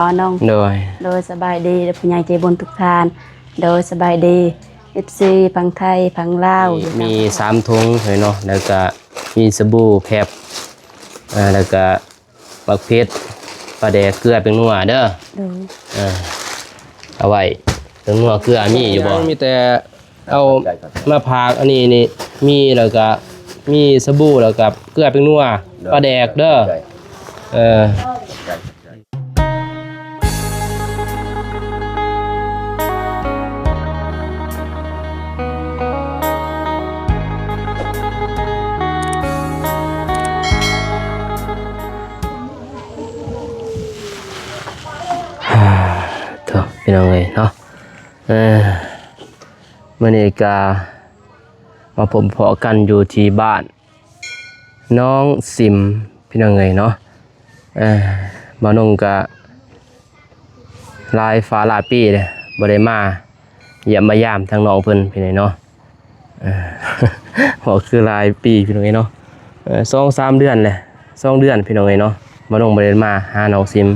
ອໍນ້ອງ ໂດຍ ໂດຍ ສະບາຍດີຜູ້ໃຫຍ່ໃຈບຸນທຸກທ່ານ ໂດຍ ສະບາຍດີ ເອັຟຊີ ຝັ່ງໄທຝັ່ງລາວ ມີ ມີສາມຖົງເລີຍເນາະ ແລ້ວກະມີສະບູ ແຄັບ ເອີ ແລ້ວກະ ໝາກເຜັດ ປາແດກ ເກືອ ແປ້ງນົວເດີ ໂດຍ ເອີ ເອົາໄວ້ ແປ້ງນົວ ເກືອ ມີຢູ່ບໍ່? ມີແຕ່ເອົາມາຝາກ ອັນນີ້ນີ້ ມີ ແລ້ວກະມີສະບູ ແລ້ວກະເກືອ ແປ້ງນົວ ໂດຍ ປາແດກເດີ ໂດຍ ເອີ. ໂທ້ ພີ່ນ້ອງເອີຍເນາະ ເອີ ມື້ນີ້ກະມາພົບພໍ້ກັນຢູ່ທີ່ບ້ານ ນ້ອງຊິມ ພີ່ນ້ອງເອີຍເນາະ ເອີ ບ່າວນົງກະຫຼາຍຟ້າຫຼາຍປີແລ້ວ ບໍ່ໄດ້ມາຢ້ຽມມາຢາມທາງນ້ອງເພິ່ນ ພີ່ນ້ອງເອີຍເນາະ ເອີ ເວົ້າຄືຫຼາຍປີ ພີ່ນ້ອງເອີຍເນາະ ເອີ ສອງສາມເດືອນແຫຼະ ສອງເດືອນ ພີ່ນ້ອງເອີຍເນາະ ບ່າວນົງບໍ່ໄດ້ມາຫານ້ອງຊິມ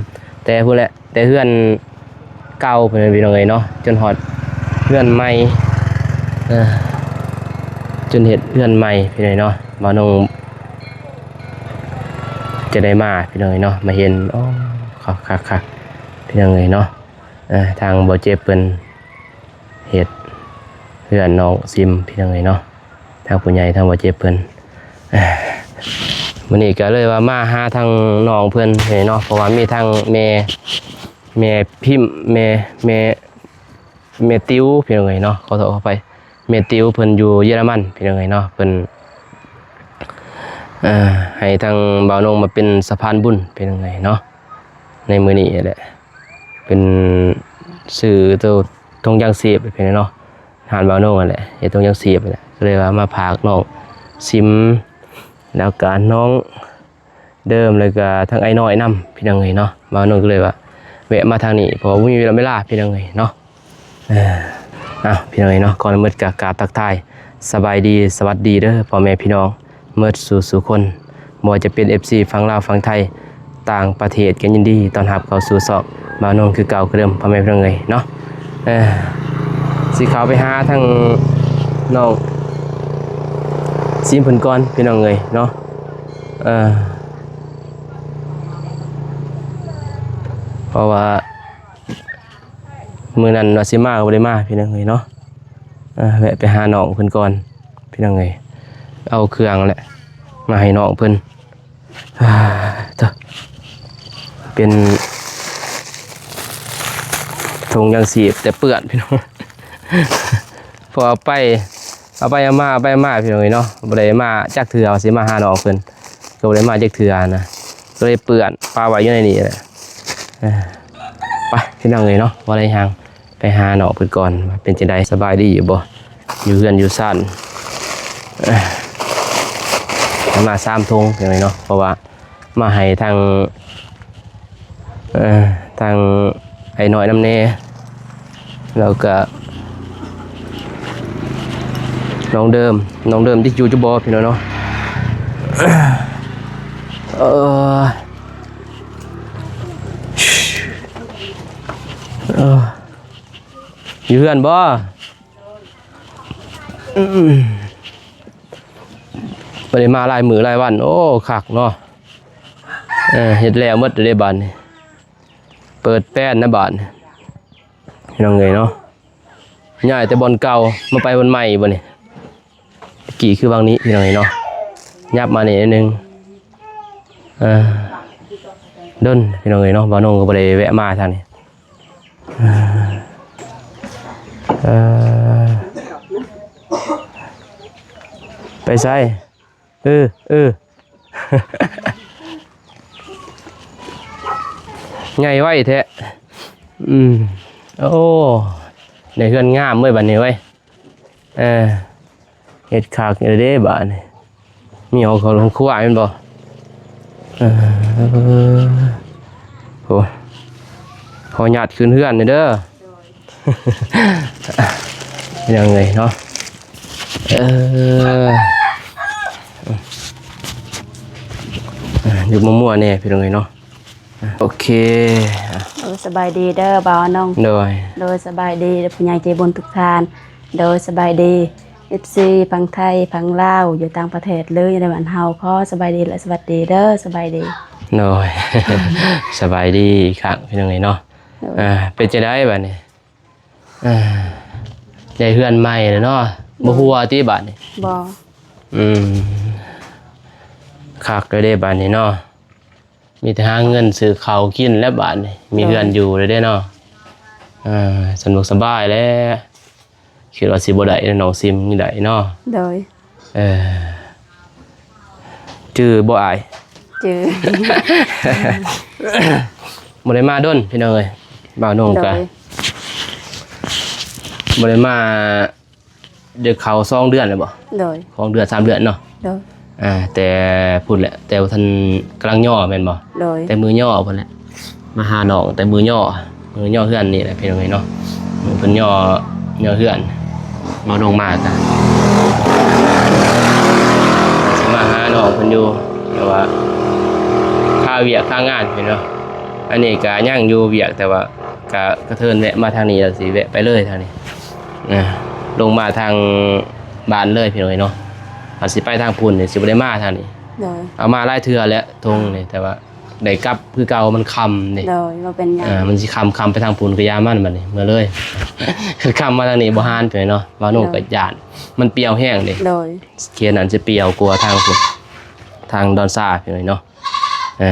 ແຕ່ພຸ້ນແຫຼະ ແຕ່ເຮືອນເກົ່າພຸ້ນ ພີ່ນ້ອງເອີຍເນາະ ຈົນຮອດເຮືອນໃໝ່ ເອີ ຈົນເຮັດເຮືອນໃໝ່ ພີ່ນ້ອງເອີຍເນາະ ບ່າວນົງຈະໄດ້ມາ ພີ່ນ້ອງເອີຍເນາະ ມາເຫັນ ໂອ້ ຄັກໆໆ ພີ່ນ້ອງເອີຍເນາະ ເອີ ທາງບໍ່ເຈັບເພິ່ນເຮັດເຮືອນນ້ອງຊິມ ພີ່ນ້ອງເອີຍເນາະ ທາງຜູ້ໃຫຍ່ ທາງບໍ່ເຈັບເພິ່ນ ມື້ນີ້ກະເລີຍວ່າມາຫາທາງນ້ອງເພິ່ນເນາະ ເພາະວ່າມີທັງແມ່ ແມ່ພິມ ແມ່ ແມ່ ແມ່ຕິວ ພີ່ນ້ອງເອີຍເນາະ ຂໍໂທດຂໍອະໄພ ແມ່ຕິວເພິ່ນຢູ່ເຢຍລະມັນ ພີ່ນ້ອງເອີຍເນາະ ເພິ່ນ ເອີ ໃຫ້ທາງບ່າວນົງມາເປັນສະພານບຸນ ພີ່ນ້ອງເອີຍເນາະ ໃນມື້ນີ້ແຫຼະ ເປັນຊື້ໂຕຖົງຢາງຊີບ ພີ່ນ້ອງເນາະ ຮ້ານບ່າວນົງຫັ້ນແຫຼະ ເຮັດຖົງຢາງຊີບຫັ້ນແຫຼະ ກະເລີຍວ່າມາຝາກນ້ອງຊິມ ແລ້ວກະນ້ອງເດີມ ແລ້ວກະທັງອ້າຍນ້ອຍນຳ ພີ່ນ້ອງເອີຍເນາະ ບ່າວນົງກະເລີຍວ່າແວະມາທາງນີ້ ເພາະວ່າບໍ່ມີເວລາ ເວລາ ພີ່ນ້ອງເອີຍເນາະ ເອີ ເອົາ ພີ່ນ້ອງເອີຍເນາະ ກ່ອນອື່ນໝົດກະກາບທັກທາຍ ສະບາຍດີ ສະຫວັດດີເດີ ພໍ່ແມ່ພີ່ນ້ອງ ໝົດສູ່ສູ່ຄົນ ບໍ່ວ່າຈະເປັນ ເອັຟຊີ ຝັ່ງລາວ ຝັ່ງໄທ ຕ່າງປະເທດ ກໍຍິນດີຕ້ອນຮັບເຂົ້າສູ່ຊ່ອງບ່າວນົງຄືເກົ່າຄືເດີມ ພໍ່ແມ່ພີ່ນ້ອງເອີຍເນາະ ເອີ ຊິເຂົ້າໄປຫາທາງນ້ອງຊິມເພິ່ນກ່ອນ ພີ່ນ້ອງເອີຍເນາະ ເອີ ເພາະວ່າ ມື້ນັ້ນວ່າຊິມາກໍບໍ່ໄດ້ມາ ພີ່ນ້ອງເອີຍເນາະ ເອີ ແວະໄປຫານ້ອງເພິ່ນກ່ອນ ພີ່ນ້ອງເອີຍ ເອົາເຄື່ອງແຫຼະມາໃຫ້ນ້ອງເພິ່ນ ເອີ ເປັນຖົງຢາງຊີບແຕ່ເປື້ອນ ພີ່ນ້ອງ ເພາະເອົາໄປ ເອົາໄປເອົາມາ ເອົາໄປເອົາມາ ພີ່ນ້ອງເອີຍເນາະ ບໍ່ໄດ້ມາຈັກເທື່ອ ວ່າຊິມາຫານ້ອງເພິ່ນ ກໍບໍ່ໄດ້ມາຈັກເທື່ອນະ ກໍເລີຍເປື້ອນ ປະໄວ້ຢູ່ໃນນີ້ແຫຼະ ເອີ ໄປ ພີ່ນ້ອງເອີຍເນາະ ບໍ່ໄດ້ຫຍັງ ໄປຫານ້ອງເພິ່ນກ່ອນ ວ່າເປັນຈັ່ງໃດ ສະບາຍດີຢູ່ບໍ່ ຢູ່ເຮືອນຢູ່ຊານ ເອີ ມາສາມຖົງ ພີ່ນ້ອງເອີຍເນາະ ເພາະວ່າມາໃຫ້ທາງ ເອີ ທາງອ້າຍນ້ອຍນຳແດ່ ແລ້ວກະນ້ອງເດີມ ນ້ອງເດີມຕິດຢູ່ຢູ່ບໍ່ ພີ່ນ້ອງເນາະ ເອີ ເອີ ຢູ່ເຮືອນບໍ່? ອືມ ບໍ່ໄດ້ມາຫຼາຍມື້ຫຼາຍວັນ ໂອ້ ຄັກເນາະ ເອີ ເຮັດແລ້ວໝົດເດ້ບາດນີ້ ເປີດແປ້ນນະບາດນີ້ ພີ່ນ້ອງເອີຍເນາະ ຍ້າຍແຕ່ບ່ອນເກົ່າມາໄປບ່ອນໃໝ່ບໍ່ນີ້ ຕະກີ້ຄືຫວ່າງນີ້ ພີ່ນ້ອງເອີຍເນາະ ຫຍັບມານີ້ໜ້ອຍໜຶ່ງ ເອີ ດົນ ພີ່ນ້ອງເອີຍເນາະ ບ່າວນົງກໍບໍ່ໄດ້ແວະມາທາງນີ້ ເອີ ໄປໃສ? ເອີ ເອີ ໃຫຍ່ໄວແທ້ ອືມ ໂອ້ ໄດ້ເຮືອນງາມເວີຍບາດນີ້ເວີຍ ເອີ ເຮັດຄັກຢູ່ເດ້ບາດນີ້ ມີຫ້ອງຄົວ ຫ້ອງຄົວແມ່ນບໍ່? ເອີ ໂອ້ ຂໍອະນຸຍາດຂຶ້ນເຮືອນແດ່ເດີ ພີ່ນ້ອງເອີຍເນາະ ເອີ ຢູ່ມົວໆແດ່ພີ່ນ້ອງເອີຍເນາະ ໂອເຄ ໂດຍ ສະບາຍດີເດີບ່າວນົງ. ໂດຍ ໂດຍ ສະບາຍດີຜູ້ໃຫຍ່ໃຈບຸນທຸກທ່ານ. ໂດຍ ສະບາຍດີເອັຟຊີ ຝັ່ງໄທ ຝັ່ງລາວ ຢູ່ຕ່າງປະເທດ ຫຼືຢູ່ໃນບ້ານເຮົາ ຂໍສະບາຍດີ ແລະ ສະຫວັດດີເດີ. ສະບາຍດີ. ໂດຍ ສະບາຍດີອີກຄັ້ງ ພີ່ນ້ອງເອີຍເນາະ. ໂດຍ ອ່າ ເປັນຈັ່ງໃດບາດນີ້? ອ່າ ໄດ້ເຮືອນໃໝ່ແລ້ວເນາະ. ໂດຍ ບໍ່ຮົ່ວຕິບາດນີ້? ບໍ່. ອືມ ຄັກແລ້ວເດ້ບາດນີ້ເນາະ. ມີແຕ່ຫາເງິນຊື້ເຂົ້າກິນແລ້ວບາດນີ້ ມີເຮືອນຢູ່ແລ້ວເດ້ເນາະ. ເອີ ສະດວກສະບາຍແລ້ວ. ຄິດວ່າຊິບໍ່ໄດ້ເນາະ ນ້ອງຊິມນີ້ໄດ້ເນາະ. ໂດຍ ເອີ ຈື່ບໍ່ອ້າຍ? ຈື່ ບໍ່ໄດ້ມາດົນພີ່ນ້ອງເອີຍ. ບ່າວນົງກະ ໂດຍ ບໍ່ໄດ້ມາ ໄດ້ເຂົ້າສອງເດືອນແລ້ວບໍ່? ໂດຍ ສອງເດືອນ ສາມເດືອນເນາະ. ໂດຍ ອ່າ ແຕ່ພຸ້ນແຫຼະ ແຕ່ວ່າທ່ານກຳລັງຍໍແມ່ນບໍ່? ໂດຍ ແຕ່ມື້ຍໍພຸ້ນແຫຼະ ມາຫານ້ອງແຕ່ມື້ຍໍ ມື້ຍໍເຮືອນນີ້ແຫຼະພີ່ນ້ອງເອີຍເນາະ. ມື້ເພິ່ນຍໍ ຍໍເຮືອນ ມາລົງມາກະ ຊິມາຫານ້ອງເພິ່ນຢູ່ ແຕ່ວ່າຄາວຽກຄາງານເຫັນບໍ່? ອັນນີ້ກະຍັງຢູ່ວຽກ ແຕ່ວ່າ ກະກະເທີນແວະມາທາງນີ້ ແລ້ວຊິແວະໄປເລີຍທາງນີ້ ນະ ລົງມາທາງບ້ານເລີຍພີ່ນ້ອງເອີຍເນາະ. ຖ້າຊິໄປທາງພຸ້ນນີ້ ຊິບໍ່ໄດ້ມາທາງນີ້. ໂດຍ ເອົາມາຫຼາຍເທື່ອແລ້ວ ທົ່ງນີ້ ແຕ່ວ່າໄດ້ກັບຄືເກົ່າ ມັນຄ່ຳເດ້. ໂດຍ ບໍ່ເປັນຫຍັງ. ອ່າ ມັນຊິຄ່ຳ ຄ່ຳໄປທາງພຸ້ນກະຢ່າມັນ ບາດນີ້ເມືອເລີຍ. ຄືຄ່ຳມາທາງນີ້ບໍ່ຫານເທື່ອເນາະ ບ່າວນົງກະຢ້ານ ໂດຍ ມັນປ່ຽວແຮງເດ້. ໂດຍ ເຂດນັ້ນຊິປ່ຽວກວ່າທາງພຸ້ນ ທາງດອນຊາພີ່ນ້ອງເອີຍເນາະ. ເອີ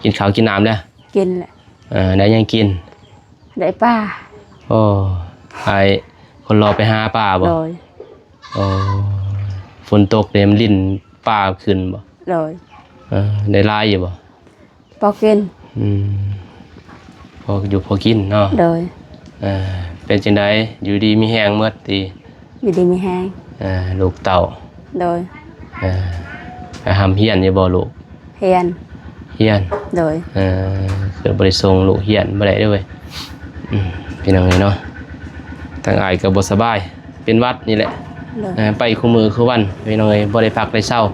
ກິນເຂົ້າກິນນ້ຳແລ້ວ? ກິນແລ້ວ. ເອີ ໄດ້ຫຍັງກິນ? ໄດ້ປາ. ໂອ້ ອ້າຍຄົນຫຼໍ່ໄປຫາປາບໍ່? ໂດຍ. ໂອ້ ຝົນຕົກເດ້ ມັນຫຼິ້ນປາຂຶ້ນບໍ່? ໂດຍ. ເອີ ໄດ້ຫຼາຍຢູ່ບໍ່? ພໍກິນ. ອືມ ພໍຢູ່ພໍກິນເນາະ. ໂດຍ. ເອີ ເປັນຈັ່ງໃດ ຢູ່ດີມີແຮງໝົດຕິ? ຢູ່ດີມີແຮງ. ເອີ ລູກເຕົ້າ. ໂດຍ. ເອີ ໄປຮ່ຳຮຽນຢູ່ບໍ່ລູກ? ຮຽນ. ຮຽນ. ໂດຍ. ເອີ ຄືບໍ່ໄດ້ສົ່ງລູກຮຽນ ບໍ່ໄດ້ເດ້ເວີຍ. ອືມ ພີ່ນ້ອງເອີຍເນາະ ທາງອ້າຍກໍບໍ່ສະບາຍ ເປັນຫວັດນີ້ແຫຼະ. ໂດຍ. ເອີ ໄປຄູ່ມື້ຄູ່ວັນ ພີ່ນ້ອງເອີຍ ບໍ່ໄດ້ພັກໄດ້ເຊົາ.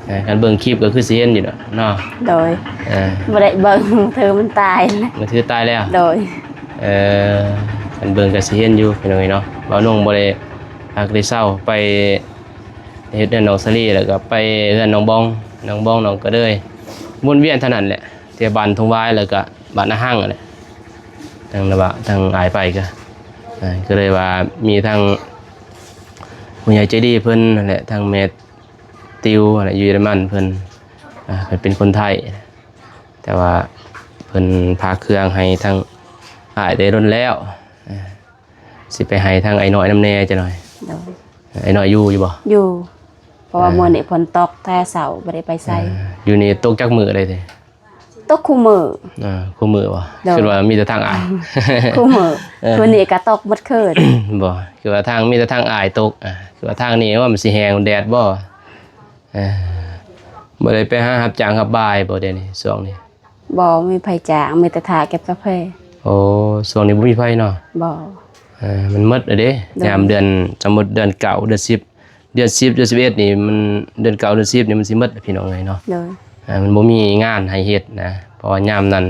ເອີ ຄັນເບິ່ງຄລິບກໍຄືຊິເຫັນຢູ່ດອກເນາະ. ໂດຍ. ເອີ ບໍ່ໄດ້ເບິ່ງ ມືຖືມັນຕາຍ ມືຖືຕາຍແລ້ວ. ໂດຍ. ເອີ ຄັນເບິ່ງກໍຊິເຫັນຢູ່ ພີ່ນ້ອງເອີຍເນາະ ບ່າວນົງບໍ່ໄດ້ພັກໄດ້ເຊົາ ໄປເຮັດເຮືອນນ້ອງສາລີ ແລ້ວກໍໄປເຮືອນນ້ອງບອງ ນ້ອງບອງ ນ້ອງກະເດີຍ ວົນວຽນເທົ່ານັ້ນແຫຼະ ແຖວບ້ານທົ່ງຫວາຍ ແລ້ວກໍບ້ານນາຮັງນັ້ນແຫຼະ. ທາງລະວະ ທາງອ້າຍໄປກໍ ເອີ ກໍເລີຍວ່າມີທາງຜູ້ໃຫຍ່ໃຈດີເພິ່ນນັ້ນແຫຼະ ທາງແມ່ຕິວນັ້ນແຫຼະ ຢູ່ເຢຍລະມັນເພິ່ນ ເອີ ເພິ່ນເປັນຄົນໄທ ແຕ່ວ່າເພິ່ນຝາກເຄື່ອງໃຫ້ທາງອ້າຍແຕ່ດົນແລ້ວ. ເອີ ຊິໄປໃຫ້ທາງອ້າຍນ້ອຍນຳແດ່ຈັກໜ່ອຍ. ໂດຍ. ອ້າຍນ້ອຍຢູ່ ຢູ່ບໍ່? ຢູ່ ເພາະວ່າ ເອີ ມື້ນີ້ຝົນຕົກແຕ່ເຊົ້າ ບໍ່ໄດ້ໄປໃສ. ເອີ ຢູ່ນີ້ຕົກຈັກມື້ແລ້ວຕິ? ຕົກຄູ່ມື້. ເອີ ຄູ່ມື້ບໍ່? ໂດຍ. ຄິດວ່າມີແຕ່ທາງອ້າຍ ຄູ່ມື້. ເອີ ມື້ນີ້ກໍຕົກໝົດຄືນ. ບໍ່ ຄືວ່າທາງ ມີແຕ່ທາງອ້າຍຕົກ. ອ່າ ຄືວ່າທາງນີ້ວ່າມັນຊິແຫ້ງແດດບໍ່? ເອີ ບໍ່ໄດ້ໄປຫາຮັບຈ້າງຮັບບາຍບໍ່ດຽວນີ້ ຊ່ວງນີ້? ບໍ່ມີໃຜຈ້າງ ມີແຕ່ຖ້າເກັບກາແຟ. ໂອ້ ຊ່ວງນີ້ບໍ່ມີໃຜເນາະ? ບໍ່. ເອີ ມັນໝົດແລ້ວເດ້. ໂດຍ. ຍາມເດືອນ ສົມມຸດເດືອນເກົ້າ ເດືອນສິບ ເດືອນສິບ ເດືອນສິບເອັດນີ້ ມັນ ເດືອນເກົ້າ ເດືອນສິບນີ້ ມັນຊິໝົດແລ້ວ ພີ່ນ້ອງເອີຍເນາະ. ໂດຍ. ເອີ ມັນບໍ່ມີງານໃຫ້ເຮັດນະ ເພາະວ່າຍາມນັ້ນ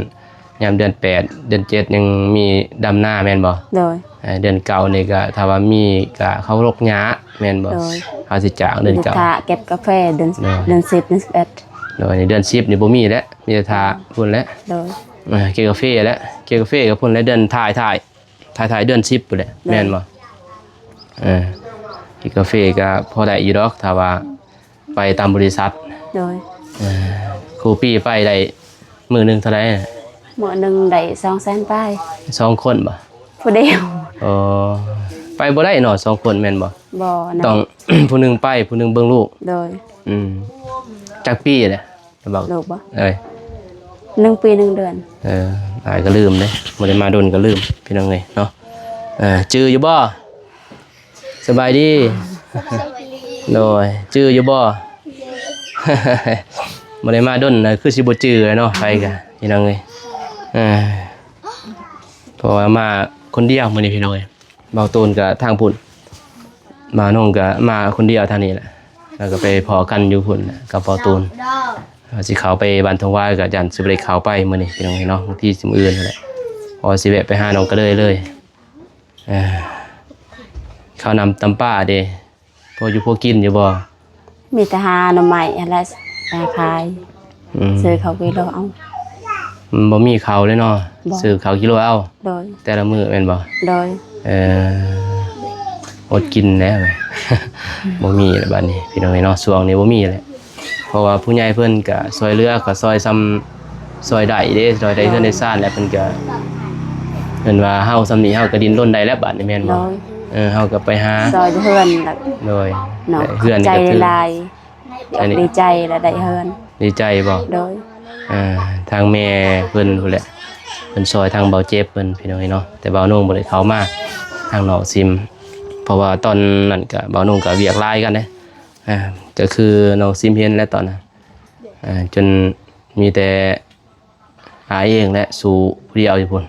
ຍາມເດືອນແປດ ເດືອນເຈັດ ຍັງມີດຳນາແມ່ນບໍ່? ໂດຍ. ເອີ ເດືອນເກົ້ານີ້ກະ ຖ້າວ່າມີກະເຂົາລົກຫຍ້າແມ່ນບໍ່? ໂດຍ. ເຮົາຊິຈ້າງເດືອນເກົ້າ ຖ້າເກັບກາແຟເດືອນ ໂດຍ ເດືອນສິບ ເດືອນສິບເອັດ. ໂດຍ. ເດືອນສິບນີ້ບໍ່ມີແລ້ວ ມີແຕ່ຖ້າພຸ້ນແຫຼະ. ໂດຍ. ເອີ ເກັບກາແຟແຫຼະ ເກັບກາແຟກໍພຸ້ນແຫຼະ ເດືອນທ້າຍ ທ້າຍ ທ້າຍໆເດືອນສິບພຸ້ນແຫຼະ. ໂດຍ. ແມ່ນບໍ່? ເອີ ເກັບກາແຟກໍພໍໄດ້ຢູ່ດອກ ຖ້າວ່າໄປຕາມບໍລິສັດ. ໂດຍ. ເອີ ຄູ່ປີໄປໄດ້ມື້ໜຶ່ງເທົ່າໃດ? ມື້ໜຶ່ງໄດ້ສອງແສນປາຍ. ສອງຄົນບໍ່? ຜູ້ດຽວ. ອໍ ໄປບໍ່ໄດ້ເນາະ ສອງຄົນແມ່ນບໍ່? ບໍ່ເນາະ. ຕ້ອງຜູ້ໜຶ່ງໄປ ຜູ້ໜຶ່ງເບິ່ງລູກ. ໂດຍ. ອືມ ຈັກປີແຫຼະ? ລູກບໍ່? ເອີຍ ໜຶ່ງປີໜຶ່ງເດືອນ. ເອີ ອ້າຍກໍລືມເດ້ ບໍ່ໄດ້ມາດົນກໍລືມ ພີ່ນ້ອງເອີຍເນາະ. ເອີ ຈື່ຢູ່ບໍ່? ສະບາຍດີ. ໂດຍ. ຈື່ຢູ່ບໍ່? ບໍ່ໄດ້ມາດົນນະ ຄືຊິບໍ່ຈື່ແຫຼະເນາະ ໄປກະ ພີ່ນ້ອງເອີຍ. ເອີ ເພາະວ່າມາຄົນດຽວມື້ນີ້ ພີ່ນ້ອງເອີຍ. ບ່າວຕູນກໍທາງພຸ້ນ ບ່າວນົງກໍມາຄົນດຽວທາງນີ້ແຫຼະ ແລ້ວກໍໄປພໍ້ກັນຢູ່ພຸ້ນແຫຼະກັບບ່າວຕູນ. ວ່າຊິເຂົ້າໄປບ້ານທົ່ງຫວາຍ ກໍຢ້ານຊິບໍ່ໄດ້ເຂົ້າໄປມື້ນີ້ພີ່ນ້ອງເອີຍເນາະ, ບາງທີຊິມື້ອື່ນຫັ້ນແຫຼະ ເພາະວ່າຊິແວະໄປຫານ້ອງກະເລີຍເລີຍ. ເອີ ເຂົ້ານ້ຳຕຳປາເດ ພໍຢູ່ພໍກິນຢູ່ບໍ່? ມີແຕ່ຫາໜໍ່ໄມ້ຫັ້ນແຫຼະ ຫາຂາຍ. ອືມ ຊື້ເຂົ້າກິໂລເອົາ. ມັນບໍ່ມີເຂົ້າເລີຍເນາະ? ບໍ່. ຊື້ເຂົ້າກິໂລເອົາ. ໂດຍ. ແຕ່ລະມື້ແມ່ນບໍ່? ໂດຍ. ເອີ ອົດກິນແລ້ວ ບໍ່ມີແລ້ວບາດນີ້ພີ່ນ້ອງເອີຍເນາະ, ຊ່ວງນີ້ບໍ່ມີແລ້ວ. ເພາະວ່າຜູ້ໃຫຍ່ເພິ່ນກະຊ່ວຍເຫຼືອ ກະຊ່ອຍຊ່ຳຊ່ອຍໄດ້ເດ້ ຊ່ອຍໄດ້ເຮືອນໄດ້ຊານແລ້ວ ເພິ່ນກະ ເພິ່ນວ່າເຮົາຊ່ຳນີ້ເຮົາກະດີ້ນລົນໄດ້ແລ້ວບາດນີ້ແມ່ນບໍ່? ໂດຍ. ເອີ ເຮົາກະໄປຫາຊ່ອຍເຮືອນແລ້ວ. ໂດຍ. ເນາະ ເຮືອນນີ້ກະຖື ຂອບໃຈຫຼາຍໆ. ອັນນີ້ດີໃຈລະໄດ້ເຮືອນ. ດີໃຈບໍ່? ໂດຍ. ອ່າ ທາງແມ່ເພິ່ນພຸ້ນແຫຼະ ເພິ່ນຊ່ອຍທາງເບົາເຈັບເພິ່ນພີ່ນ້ອງເອີຍເນາະ, ແຕ່ເບົານົງບໍ່ໄດ້ເຂົ້າມາ ທາງນ້ອງຊິມ ເພາະວ່າຕອນນັ້ນກະເບົານົງກະວຽກຫຼາຍກັນເດ້. ອ່າ ກະຄືນ້ອງຊິມເຫັນແຫຼະຕອນນັ້ນ ອ່າ ຈົນມີແຕ່ອ້າຍເອງແຫຼະສູ້ຜູ້ດຽວຢູ່ພຸ້ນ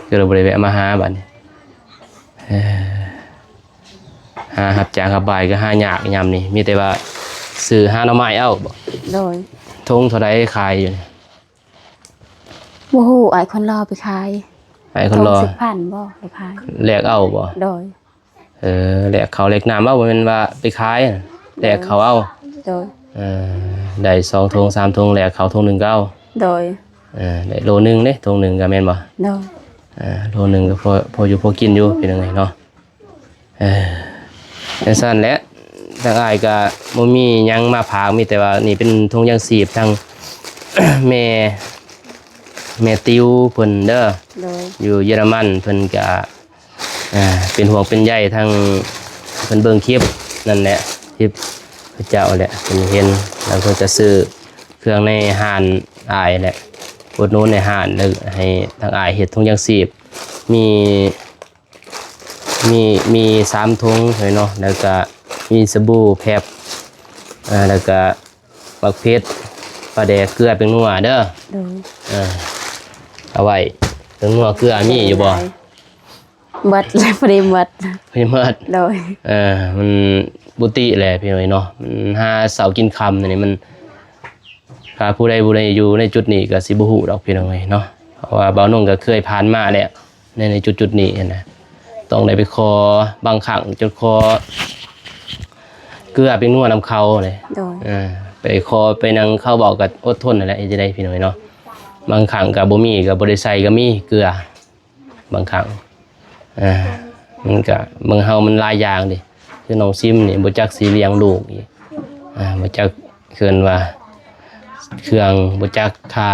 ກໍເລີຍບໍ່ໄດ້ແວະມາຫາບາດນີ້. ເອີ ຫາຮັບຈ້າງຮັບບາຍກໍຫາຍາກຍາມນີ້ ມີແຕ່ວ່າຊື້ຫາໜໍ່ໄມ້ເອົາບໍ? ໂດຍ. ຖົງເທົ່າໃດຂາຍຢູ່ນີ້? ບໍ່ຮູ້ ອ້າຍຄົນລາວໄປຂາຍ. ອ້າຍຄົນລາວ ຖົງສິບພັນບໍ ໄປຂາຍ ແລກເອົາບໍ? ໂດຍ. ເອີ ແລກເຂົ້າແລກນ້ຳເອົາ ບໍ່ແມ່ນວ່າໄປຂາຍ ແລກເຂົ້າເອົາ. ໂດຍ. ເອີ ໄດ້ສອງຖົງສາມຖົງ ແລກເຂົ້າຖົງໜຶ່ງກໍເອົາ. ໂດຍ. ເອີ ໄດ້ໂລໜຶ່ງເດ້ ຖົງໜຶ່ງກໍແມ່ນບໍ່? ໂດຍ. ເອີ ໂລໜຶ່ງກໍພໍ ພໍຢູ່ພໍກິນຢູ່ພີ່ນ້ອງເອີຍເນາະ. ເອີ ຈັ່ງຊັ້ນແຫຼະ ທາງອ້າຍກໍບໍ່ມີຫຍັງມາຝາກ ມີແຕ່ວ່ານີ້ເປັນຖົງຢາງຊີບ ທາງແມ່ ແມ່ຕິວເພິ່ນເດີ. ໂດຍ. ຢູ່ເຢຍລະມັນ ເພິ່ນກະ ອ່າ ເປັນຫ່ວງເປັນໃຍທາງ ເພິ່ນເບິ່ງຄລິບນັ້ນແຫຼະ ຄລິບເຂົາເຈົ້າແຫຼະ ເພິ່ນເຫັນ ແລ້ວເພິ່ນກະຊື້ເຄື່ອງໃນຮ້ານອ້າຍແຫຼະ ອຸດໜູນໃນຮ້ານ ແລ້ວໃຫ້ທາງອ້າຍເຮັດຖົງຢາງຊີບ ມີ ມີ ມີສາມຖົງເລີຍເນາະ ແລ້ວກະມີສະບູ ແພັບ ອ່າ ແລ້ວກະ ໝາກເຜັດ ປາແດກ ເກືອ ແປ້ງນົວເດີ. ໂດຍ. ເອີ ເອົາໄວ້ ແປ້ງນົວ ເກືອ ມີຢູ່ບໍ່? ໝົດແລ້ວ ພໍດີໝົດ ພໍດີໝົດ. ໂດຍ. ເອີ ມັນປົກກະຕິແຫຼະພີ່ນ້ອງເນາະ ມັນຫາເຊົ້າກິນຄ່ຳນີ້ ມັນ ຖ້າຜູ້ໃດບໍ່ໄດ້ຢູ່ໃນຈຸດນີ້ກໍຊິບໍ່ຮູ້ດອກພີ່ນ້ອງເອີຍເນາະ ເພາະວ່າບ່າວນົງກໍເຄີຍຜ່ານມາແລ້ວ ໃນ ໃນຈຸດໆນີ້ຫັ້ນນະ ຕ້ອງໄດ້ໄປຂໍ ບາງຄັ້ງຈົນຂໍເກືອໄປນົວນຳເຂົາເລີຍ. ໂດຍ. ເອີ ໄປຂໍໄປຫຍັງ ເຂົາເວົ້າກໍອົດທົນຫັ້ນແຫຼະ ເຮັດຈັ່ງໃດພີ່ນ້ອງເນາະ ບາງຄັ້ງກໍບໍ່ມີ ກໍບໍ່ໄດ້ໃສ່ກໍມີເກືອ ບາງຄັ້ງ ເອີ ມັນກໍ ເບິ່ງເຮົາມັນຫຼາຍຢ່າງເດ້ ຄືນ້ອງຊິມນີ້ບໍ່ຈັກຊິລ້ຽງລູກອີກ ເອີ ບໍ່ຈັກ ເອີ້ນວ່າເຄື່ອງ ບໍ່ຈັກຄ່າ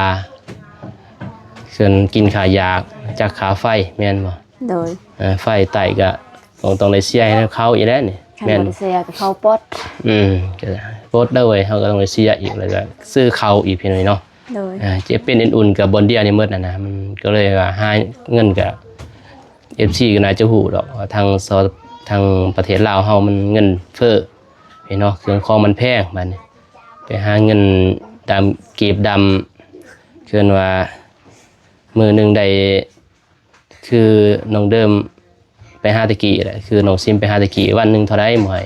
ເຄື່ອງກິນຄ່າຢາກ ຈັກຄ່າໄຟແມ່ນບໍ່? ໂດຍ. ເອີ ໄຟໃຕ້ກໍຕ້ອງ ຕ້ອງໄດ້ເສຍໃຫ້ເຂົາອີກແຫຼະນີ້. ຄັນ ແມ່ນ ບໍ່ໄດ້ເສຍກໍເຂົາປົດ. ອືມ ກໍປົດເດີເວີຍ ເຮົາກໍຕ້ອງໄດ້ເສຍອີກ ແລ້ວກໍຊື້ເຂົ້າອີກພີ່ນ້ອງເນາະ. ໂດຍ. ເອີ ເຈັບເປັນເອັນອຸ່ນກໍບ່ອນດຽວນີ້ໝົດຫັ້ນນະ ມັນກໍເລີຍວ່າຫາເງິນກໍ ເອັຟຊີກໍໜ້າຈະຮູ້ດອກວ່າທາງ ທາງປະເທດລາວເຮົາມັນເງິນເຟີ້ ເຫັນເນາະ ເຄື່ອງຂອງມັນແພງ ບາດນີ້ໄປຫາເງິນດຳ ກີບດຳ ເອີ້ນວ່າມື້ໜຶ່ງໄດ້ ຄືນ້ອງເດີມໄປຫາແຕ່ກີ້ແຫຼະ ຄືນ້ອງຊິມໄປຫາແຕ່ກີ້ ວັນໜຶ່ງເທົ່າໃດໝໍ້?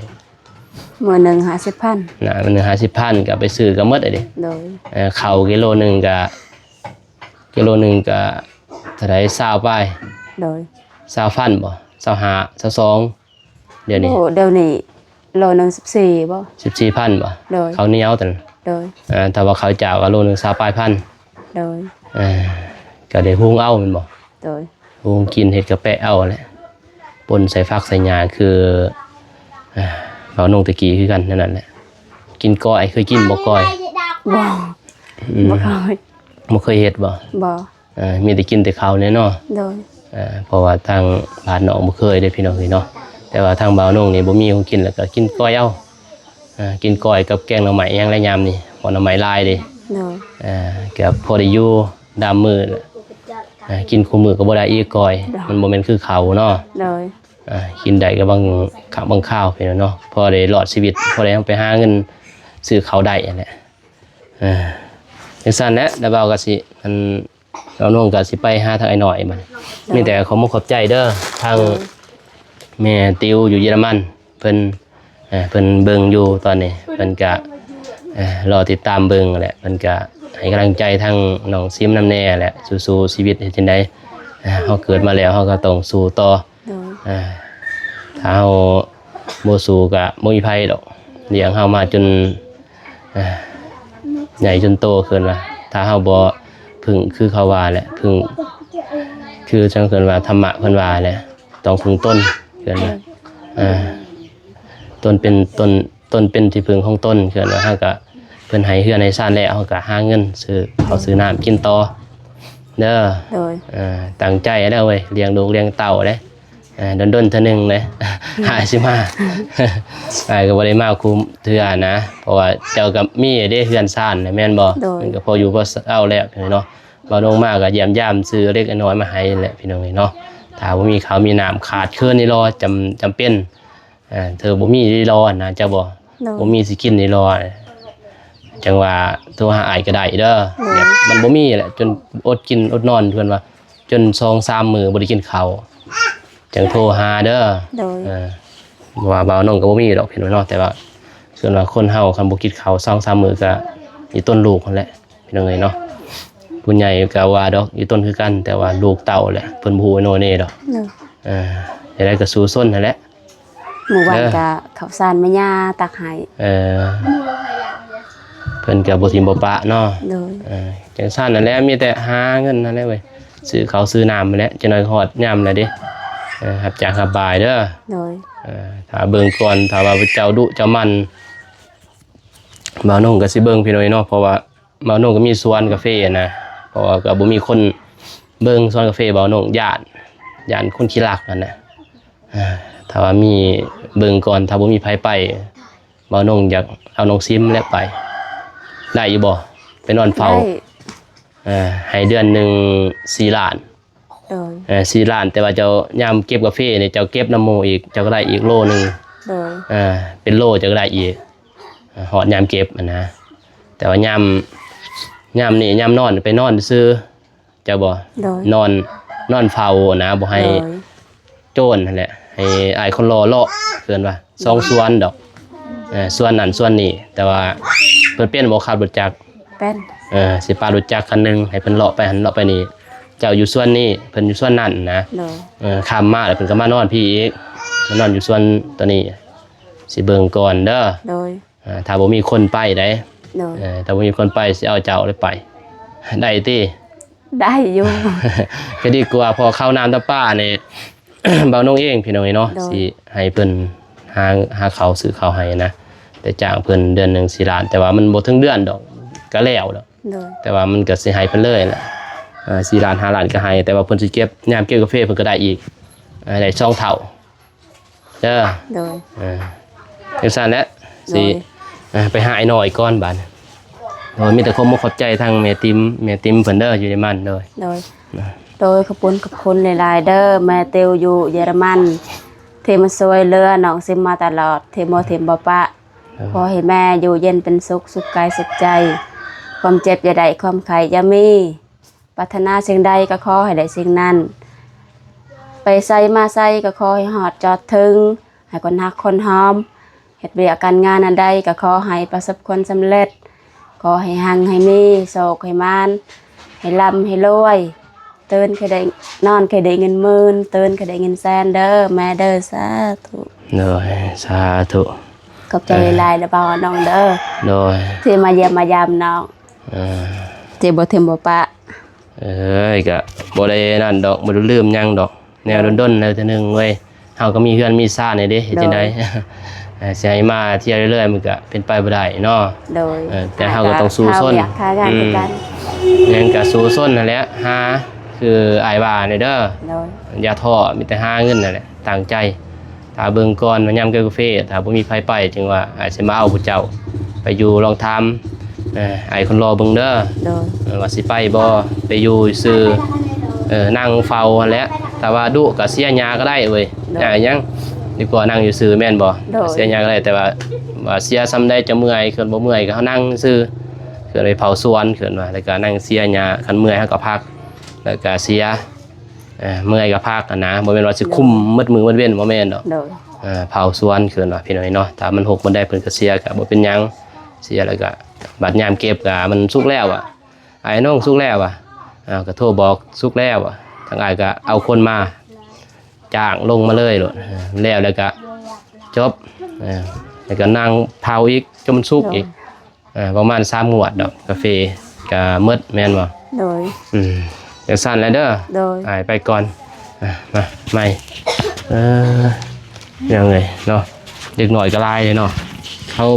ມື້ໜຶ່ງຫ້າສິບພັນ. ນະ ມື້ໜຶ່ງຫ້າສິບພັນ ກໍໄປຊື້ກໍໝົດແລ້ວເດ້. ໂດຍ. ເອີ ເຂົ້າກິໂລໜຶ່ງກໍ ກິໂລໜຶ່ງກໍເທົ່າໃດ ຊາວປາຍ. ໂດຍ. ຊາວພັນບໍ? ຊາວຫ້າ ຊາວສອງ ດຽວນີ້. ໂອ້ ດຽວນີ້ໂລໜຶ່ງສິບສີ່ບໍ? ສິບສີ່ພັນບໍ? ໂດຍ. ເຂົ້າໜຽວຕົວນັ້ນ. ໂດຍ. ເອີ ຖ້າວ່າເຂົ້າຈ້າວກໍໂລໜຶ່ງຊາວປາຍພັນ. ໂດຍ. ເອີ ກໍໄດ້ຫຸງເອົາແມ່ນບໍ? ໂດຍ. ຫຸງກິນ ເຮັດກະແປະເອົາແຫຼະ ປົນໃສ່ຝັກໃສ່ຫຍ້າ ຄື ເອີ ເວົ້ານົງແຕ່ກີ້ຄືກັນແນວນັ້ນແຫຼະ. ກິນກ້ອຍ ເຄີຍກິນບໍ່ກ້ອຍ? ບໍ່. ອືມ ບໍ່ເຄີຍ. ບໍ່ເຄີຍເຮັດບໍ? ບໍ່. ເອີ ມີແຕ່ກິນແຕ່ເຂົ້າແຫຼະເນາະ. ໂດຍ. ເອີ ເພາະວ່າທາງບ້ານນ້ອງບໍ່ເຄີຍເດ້ພີ່ນ້ອງເອີຍເນາະ ແຕ່ວ່າທາງບ່າວນົງນີ້ບໍ່ມີຂອງກິນ ແລ້ວກໍກິນກ້ອຍເອົາ. ເອີ ກິນກ້ອຍກັບແກງໜໍ່ໄມ້ຫຍັງແຫຼະຍາມນີ້ ເພາະໜໍ່ໄມ້ຫຼາຍເດ້. ໂດຍ. ເອີ ກໍພໍໄດ້ຢູ່ດາມມື້. ເອີ ກິນຄູ່ມື້ກໍບໍ່ໄດ້ອີກກ້ອຍ. ໂດຍ. ມັນບໍ່ແມ່ນຄືເຂົ້າເນາະ. ໂດຍ. ເອີ ກິນໄດ້ກໍບາງຄັ້ງບາງຄາວພີ່ນ້ອງເນາະ ພໍໄດ້ລອດຊີວິດ ພໍໄດ້ໄປຫາເງິນຊື້ເຂົ້າໄດ້ຫັ້ນແຫຼະ. ເອີ ຈັ່ງຊັ້ນແຫຼະ ແລ້ວບ່າວກໍຊິ ອັນ ນ້ອງກໍຊິໄປຫາທາງອ້າຍນ້ອຍບັດນີ້. ໂດຍ. ມີແຕ່ຂໍຂອບໃຈເດີ ທາງ ໂດຍ ແມ່ຕິວຢູ່ເຢຍລະມັນ ເພິ່ນ ເອີ ເພິ່ນເບິ່ງຢູ່ຕອນນີ້ ເພິ່ນກະ ເອີ ລໍຕິດຕາມເບິ່ງແຫຼະ ເພິ່ນກະໃຫ້ກຳລັງໃຈທັງນ້ອງຊິມນຳແດ່ແຫຼະ ສູ້ໆຊີວິດເຮັດຈັ່ງໃດ ເຮົາເກີດມາແລ້ວ ເຮົາກໍຕ້ອງສູ້ຕໍ່ ໂດຍ ເອີ ຖ້າເຮົາບໍ່ສູ້ກໍບໍ່ມີໃຜດອກ ລ້ຽງເຮົາມາຈົນ ເອີ ໃຫຍ່ຈົນໂຕ ເອີ້ນວ່າ ຖ້າເຮົາບໍ່ ເພິ່ງ ຄືເຂົາວ່າແຫຼະ ເພິ່ງ ຄືຈັ່ງເພິ່ນວ່າ ທຳມະເພິ່ນວ່າແຫຼະ ຕ້ອງເພິ່ງຕົນ ເອີ້ນວ່າ ເອີ ຕົນເປັນ ຕົນ ຕົນເປັນທີ່ເພິ່ງຂອງຕົນ ເອີ້ນວ່າ ເຮົາກະ ເພິ່ນໃຫ້ເຮືອນໃຫ້ຊານແລ້ວ ເຮົາກະຫາເງິນຊື້ເຂົ້າຊື້ນ້ຳກິນຕໍ່ເດີ ໂດຍ ເອີ ຕັ້ງໃຈເດີເວີຍ ລ້ຽງລູກລ້ຽງເຕົ້າເດ້ ເອີ ດົນໆເທື່ອໜຶ່ງເດ້ ອ້າຍຊິມາ ອ້າຍກໍບໍ່ໄດ້ມາຄູ່ເທື່ອນະ ເພາະວ່າເຈົ້າກໍມີເດ້ເຮືອນຊານນະ ແມ່ນບໍ່? ໂດຍ ມັນກໍພໍຢູ່ພໍເຊົາແລ້ວເນາະ ບ່າວນົງມາກໍຢ້ຽມຢາມຊື້ເລັກນ້ອຍມາໃຫ້ແຫຼະ ພີ່ນ້ອງເອີຍເນາະ ຖ້າບໍ່ມີເຂົ້າມີນ້ຳຂາດເຂີນນີ້ລໍ ຈຳ ຈຳເປັນ ເອີ ເທີບໍ່ມີນີ້ລໍນະ ເຈົ້າບໍ່ ໂດຍ ບໍ່ມີຊິກິນນີ້ລໍ ຈັ່ງວ່າໂທຫາອ້າຍກໍໄດ້ເດີ ໂດຍ ແບບມັນບໍ່ມີແຫຼະ ຈົນອົດກິນອົດນອນ ເພິ່ນວ່າ ຈົນສອງສາມມື້ບໍ່ໄດ້ກິນເຂົ້າ ຈັ່ງໂທຫາເດີ ໂດຍ ເອີ ເພາະວ່າບ່າວນົງກໍບໍ່ມີດອກພີ່ນ້ອງເນາະ ແຕ່ວ່າສ່ວນວ່າຄົນເຮົາຄັນບໍ່ກິນເຂົ້າສອງສາມມື້ກໍອີຕົນລູກຫັ້ນແຫຼະ ພີ່ນ້ອງເອີຍເນາະ ຜູ້ໃຫຍ່ກໍວ່າດອກອີຕົນຄືກັນ ແຕ່ວ່າລູກເຕົ້າແຫຼະ ເພິ່ນບໍ່ຮູ້ໂນເນດອກ ໂດຍ ເອີ ຈັ່ງໃດກໍສູ້ຊົນຫັ້ນແຫຼະ ມື້ວານ ເອີ ກະເຂົ້າສານແມ່ຍ່າຕັກໃຫ້ ເອີ ເພິ່ນກໍບໍ່ຖິ້ມບໍ່ປະເນາະ ໂດຍ ເອີ ຈັ່ງຊັ້ນນັ້ນແຫຼະ ມີແຕ່ຫາເງິນຫັ້ນແຫຼະເວີຍ ຊື້ເຂົ້າຊື້ນ້ຳຫັ້ນແຫຼະ ຈັກໜ້ອຍກໍຮອດຍາມແລ້ວເດ້ ເອີ ຮັບຈ້າງຮັບບາຍເດີ ໂດຍ ເອີ ຖ້າເບິ່ງກ່ອນ ຖ້າວ່າເຈົ້າດຸເຈົ້າໝັ່ນ ບ່າວນົງກໍຊິເບິ່ງພີ່ນ້ອງເນາະ ເພາະວ່າ ບ່າວນົງກໍມີສວນກາເຟນະ ເພາະວ່າກໍບໍ່ມີຄົນເບິ່ງສວນກາເຟ ບ່າວນົງຢ້ານ ຢ້ານຄົນຂີ້ລັກຫັ້ນນະ ເອີ ຖ້າວ່າມີເບິ່ງກ່ອນ ຖ້າບໍ່ມີໃຜໄປ ບ່າວນົງຢາກເອົານ້ອງຊິມແຫຼະໄປ ໄດ້ຢູ່ບໍ່? ໄປນອນເຝົ້າ ໄດ້ ເອີ ໃຫ້ເດືອນໜຶ່ງສີ່ລ້ານ ໂດຍ ເອີ ສີ່ລ້ານ ແຕ່ວ່າເຈົ້າຍາມເກັບກາເຟນີ້ ເຈົ້າເກັບນຳໝູ່ອີກ ເຈົ້າກໍໄດ້ອີກໂລໜຶ່ງ ໂດຍ ເອີ ເປັນໂລເຈົ້າກໍໄດ້ອີກ ເອີ ຮອດຍາມເກັບຫັ້ນນະ ແຕ່ວ່າຍາມ ຍາມນີ້ຍາມນອນໄປນອນຊື່ ເຈົ້າບໍ່ ໂດຍ ນອນ ນອນເຝົ້ານະ ບໍ່ໃຫ້ ໂດຍ ໂຈນຫັ້ນແຫຼະ ໃຫ້ອ້າຍຄົນຫຼໍ່ເລາະ ເອີ້ນວ່າ ໂດຍ ສອງສວນດອກ ເອີ ສວນນັ້ນສວນນີ້ ແຕ່ວ່າເພິ່ນເປັນບໍ່ຂັບລົດຈັກ ເປັນ ເອີ ຊິປາລົດຈັກຄັນໜຶ່ງ ໃຫ້ເພິ່ນເລາະໄປຫັ້ນເລາະໄປນີ້ ເຈົ້າຢູ່ສວນນີ້ ເພິ່ນຢູ່ສວນນັ້ນນະ ໂດຍ ເອີ ຄ່ຳມາແລ້ວເພິ່ນກໍມານອນພີ້ອີກ ມານອນຢູ່ສວນໂຕນີ້ ຊິເບິ່ງກ່ອນເດີ ໂດຍ ເອີ ຖ້າບໍ່ມີຄົນໄປໃດ ໂດຍ ເອີ ຖ້າບໍ່ມີຄົນໄປ ຊິເອົາເຈົ້າໄດ້ໄປ ໄດ້ຕິ? ໄດ້ຢູ່ ກໍດີກວ່າ ເພາະເຂົ້ານ້ຳຕຳປານີ້ ບ່າວນົງເອງ ພີ່ນ້ອງເອີຍເນາະ ໂດຍ ຊິໃຫ້ເພິ່ນຫາ ຫາເຂົ້າຊື້ເຂົ້າໃຫ້ນະ ແຕ່ຈ້າງເພິ່ນເດືອນໜຶ່ງສີ່ລ້ານ ແຕ່ວ່າມັນບໍ່ເຖິງເດືອນດອກ ກໍແລ້ວດອກ ໂດຍ ແຕ່ວ່າມັນກໍຊິໃຫ້ເພິ່ນເລີຍແຫຼະ ເອີ ສີ່ລ້ານຫ້າລ້ານກໍໃຫ້ ແຕ່ວ່າເພິ່ນຊິເກັບ ຍາມເກັບກາເຟເພິ່ນກໍໄດ້ອີກ ເອີ ໄດ້ສອງເທົ່າ ເດີ ໂດຍ ເອີ ຈັ່ງຊັ້ນແຫຼະ ໂດຍ ຊິ ເອີ ໄປຫາອ້າຍນ້ອຍກ່ອນບາດນີ້ ໂດຍ ມີແຕ່ຄວາມຂອບໃຈທາງແມ່ຕິມ ແມ່ຕິມເພິ່ນເດີ ຢູ່ເຢຍລະມັນ ໂດຍ ໂດຍ ເອີ ໂດຍ ຂອບຄຸນ ຂອບຄຸນຫຼາຍໆເດີ ແມ່ຕິວຢູ່ເຢຍລະມັນ ທີ່ມາຊ່ວຍເຫຼືອນ້ອງຊິມມາຕະຫຼອດ ທີ່ບໍ່ຖິ້ມບໍ່ປະ ໂດຍ ຂໍໃຫ້ແມ່ຢູ່ເຢັນເປັນສຸກ ສຸກກາຍສຸກໃຈ ຄວາມເຈັບຢ່າໄດ້ ຄວາມໄຂ້ຢ່າມີ ປາດຖະໜາສິ່ງໃດກໍຂໍໃຫ້ໄດ້ສິ່ງນັ້ນ ໄປໃສມາໃສກໍຂໍໃຫ້ຮອດຈອດເຖິງ ໃຫ້ຄົນຮັກຄົນຫອມ ເຮັດວຽກການງານອັນໃດກໍຂໍໃຫ້ປະສົບຜົນສຳເລັດ ຂໍໃຫ້ຮັ່ງໃຫ້ມີ ໂຊກໃຫ້ໝານ ໃຫ້ລ່ຳໃຫ້ລວຍ ຕື່ນໃຫ້ໄດ້ ນອນໃຫ້ໄດ້ເງິນໝື່ນ ຕື່ນໃຫ້ໄດ້ເງິນແສນເດີ ແມ່ເດີ ສາທຸ ໂດຍ ສາທຸ ຂອບໃຈ ເອີ ຫຼາຍໆເດີ ບ່າວນ້ອງເດີ ໂດຍ ທີ່ມາຢ້ຽມມາຢາມນ້ອງ ເອີ ທີ່ບໍ່ຖິ້ມບໍ່ປະ ເອີຍ ກະບໍ່ໄດ້ນັ້ນດອກ ບໍ່ໄດ້ລືມຫຍັງດອກ ແນວດົນໆແລ້ວເທື່ອໜຶ່ງເວີຍ ເຮົາກໍມີເຮືອນມີຊານແດ່ເດ້ ເຮັດຈັ່ງໃດ ໂດຍ ເອີ ຊິໃຫ້ມາທ່ຽວເລື້ອຍໆ ມັນກະເປັນໄປບໍ່ໄດ້ເນາະ ໂດຍ ເອີ ແຕ່ເຮົາກໍຕ້ອງສູ້ຊົນ ຫາວຽກຫາງານຄືກັນ ອືມ ຍັງກະສູ້ຊົນຫັ້ນແຫຼະ ຫາ ຄືອ້າຍວ່ານີ້ເດີ ໂດຍ ຢ່າທໍ້ ມີແຕ່ຫາເງິນຫັ້ນແຫຼະ ຕັ້ງໃຈ ຖ້າເບິ່ງກ່ອນວ່າຍາມເກັບກາເຟ ຖ້າບໍ່ມີໃຜໄປ ຈຶ່ງວ່າອາດຊິມາເອົາພວກເຈົ້າໄປຢູ່ ລອງຖາມ ເອີ ອ້າຍຄົນຫຼໍ່ເບິ່ງເດີ ໂດຍ ເອີ ວ່າຊິໄປບໍ່ ໄປຢູ່ຊື່ ເອີ ນັ່ງເຝົ້າຫັ້ນແຫຼະ ຖ້າວ່າດຸກໍເສຍຫຍ້າກໍໄດ້ເວີຍ ໂດຍ ຫຍ້າຫຍັງ ດີກວ່ານັ່ງຢູ່ຊື່ແມ່ນບໍ່ ໂດຍ ເສຍຫຍ້າກໍໄດ້ ແຕ່ວ່າ ວ່າເສຍສ່ຳໃດຈະເມື່ອຍ ເຂົາບໍ່ເມື່ອຍກໍເຮົານັ່ງຊື່ ເຂົາໄປເຝົ້າສວນ ເຂົາວ່າ ແລ້ວກໍນັ່ງເສຍຫຍ້າ ຄັນເມື່ອຍເຮົາກໍພັກ ແລ້ວກະເສຍ ເອີ ເມື່ອຍກະພັກຫັ້ນນະ ບໍ່ແມ່ນວ່າຊິຄຸມໝົດມື້ໝົດເວັນ ບໍ່ແມ່ນດອກ ໂດຍ ເອີ ເຝົ້າສວນເພິ່ນວ່າ ພີ່ນ້ອງເນາະ ຖ້າມັນຮົກມັນໄດ້ເພິ່ນກະເສຍກະບໍ່ເປັນຫຍັງ ເສຍແລ້ວກະ ບັດຍາມເກັບກະມັນສຸກແລ້ວອະ ອ້າຍນ້ອງ ສຸກແລ້ວອະ ເອົາ ກະໂທບອກສຸກແລ້ວອະ ທາງອ້າຍກະເອົາຄົນມາຈ້າງລົງມາເລີຍໂລດ ເອີ ແລ້ວ ແລ້ວກະຈົບ ເອີ ແລ້ວກະນັ່ງເຜົາອີກຈົນມັນສຸກອີກ ໂດຍ ເອີ ປະມານສາມງວດດອກ ກາເຟກະໝົດແມ່ນບໍ່? ໂດຍ ອືມ ຈັ່ງຊັ້ນແຫຼະເດີ ໂດຍ ອ້າຍໄປກ່ອນ ອ່າ ມາໃໝ່ ເອີ ຍັງເລີຍເນາະ ເດັກນ້ອຍກໍຫຼາຍເລີຍເນາະ ເຂົາ